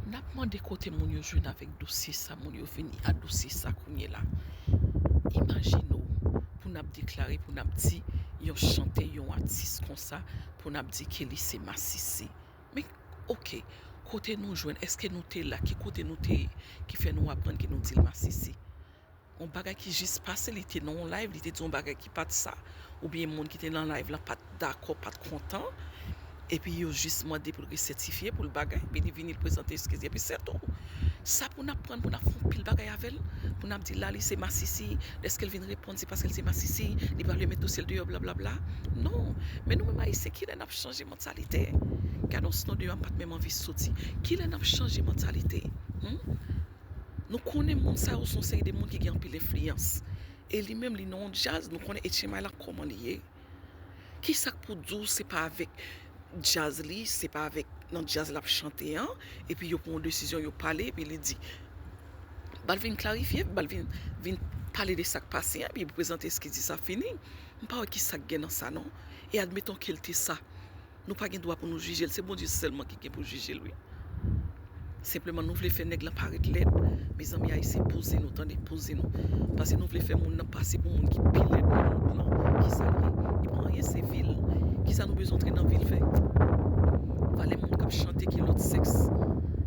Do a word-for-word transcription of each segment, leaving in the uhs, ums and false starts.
N ap mande kote moun yo jwenn avèk dosye sa, moun yo vini a dosye sa kounye la. Imajine w pou n ap deklare, pou n ap di yon chantè, yon atis konsa, pou n ap di ke li se masisi. Men, oke, kote nou jwenn, èske nou te la, ki kote nou te ye, ki fè nou aprann ke nou di l masisi? Yon bagay ki jis pase, li te nan yon live, li te di yon bagay ki pa t sa, oubyen moun ki te nan live lan pa t dakò, pa t kontan, epi yo jis mande pou l resètifye, pou l bagay, epi li vini, l prezante eskiz li, epi se tou. Sa pou n ap pran, pou n ap fè yon pil bagay avè l, pou n ap di la, li se masisi, lèske l vin reponn, se paske l se masisi, li pa vle met dosye l deyò, blablabla. Non, men nou menm Ayisyen, kilè n ap chanje mantalite? Gade yon snon deyò, m pa t menm anvi soti. Kilè n ap chanje mantalite? Hmm? Nou konnen moun sa yo se yon seri de moun ki gen anpil enfliyans. E li menm, li nan yon djaz, nou konnen H M I la kòman li ye. Kisa k pou di w se pa avèk djaz li, se pa avèk nan djaz l ap chante an, epi yo pran yon desizyon, yo pale, epi li di, ba l vin klarifye, ba l vin, vin pale de sa k pase an, epi prezante eskiz li, sa fini. M pa wè kisa k gen nan sa non. E admeton ke l te sa. Nou pa gen dwa pou nou jije l, se Bondye sèlman ki gen pou jije l, wi. Senpleman, nou vle fè nèg lan parèt lèd. Mezanmi, Ayisyen, poze nou, tande, poze nou. Paske nou vle fè moun nan pase pou moun ki pi lèd nan mond lan. Kisa l ye? Li pa anyen, se vi l. Kisa nou bezwen antre nan vi l fè? Valè moun k ap chante ki lòt sèks.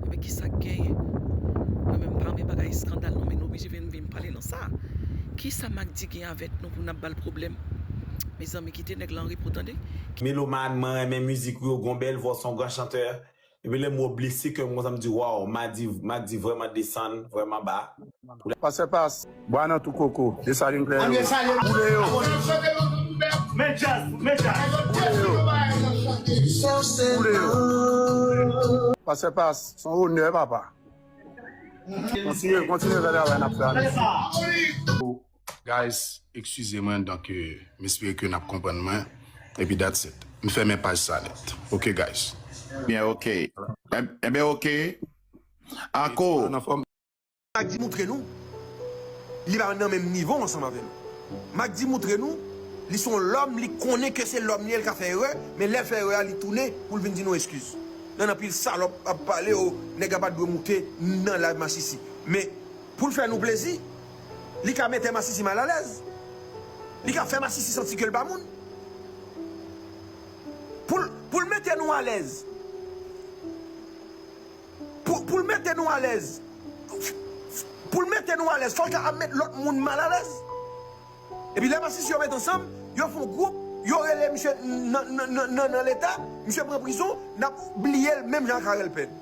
Ebyen, kisa k genyen? Mwen menm, m pa renmen bagay eskandal, non, men nou oblije vin, vin pale nan sa. Kisa Mack D gen avèk nou pou n ap ba l pwoblèm? Mezanmi, kite nèg la an repo, tande. Melomàn, mwen renmen mizik ou yo, gon bèl vwa, se yon gran chantè. Epi lè m wè w blese kè m konsa, m di, waw, Mack D, Mack D vrèman desann, vrèman ba. Pastè Pas, bwa nan tou koko, Desalin klè yo. Boule yo. Men djaz, men djaz. Boule yo. Boule yo. Pastè Pas, se yon onè, papa. Kontinye, kontinye fè travay n ap fè a, mesye. Guys, eskize mwen, donk, euh, m espere ke n ap konprann mwen. Epi that's it. M fèmen paj sa nèt. Ok, guys. Byen, ok. Eb-, ebyen, ok. Ako. Mack D moutre nou, li pa nan menm nivo ansanm avè nou. Mack D moutre nou, li se yon lòm, li konnen ke se lòm li ye, li ka fè erè, men lè l fè erè a, li tounen pou l vin di nou eskiz. Nan anpil salòp ap pale, o, nèg la pa t dwe moute nan live masisi. Men, pou l fè nou plezi, li ka mete masisi malalèz. Li ka fè masisi santi ke l pa moun. Pou l, pou l mete nou alèz. Pou, pou l mete nou alèz. Pou l mete nou alèz, fò l ka ap met lòt moun malalèz. Epi lè masisi yo met ansanm, yo fè yon gwoup, yo rele misye nan, nan, nan, nan, nan leta, misye pran prizon, n ap bliye l menm jan ak Arel Pèn.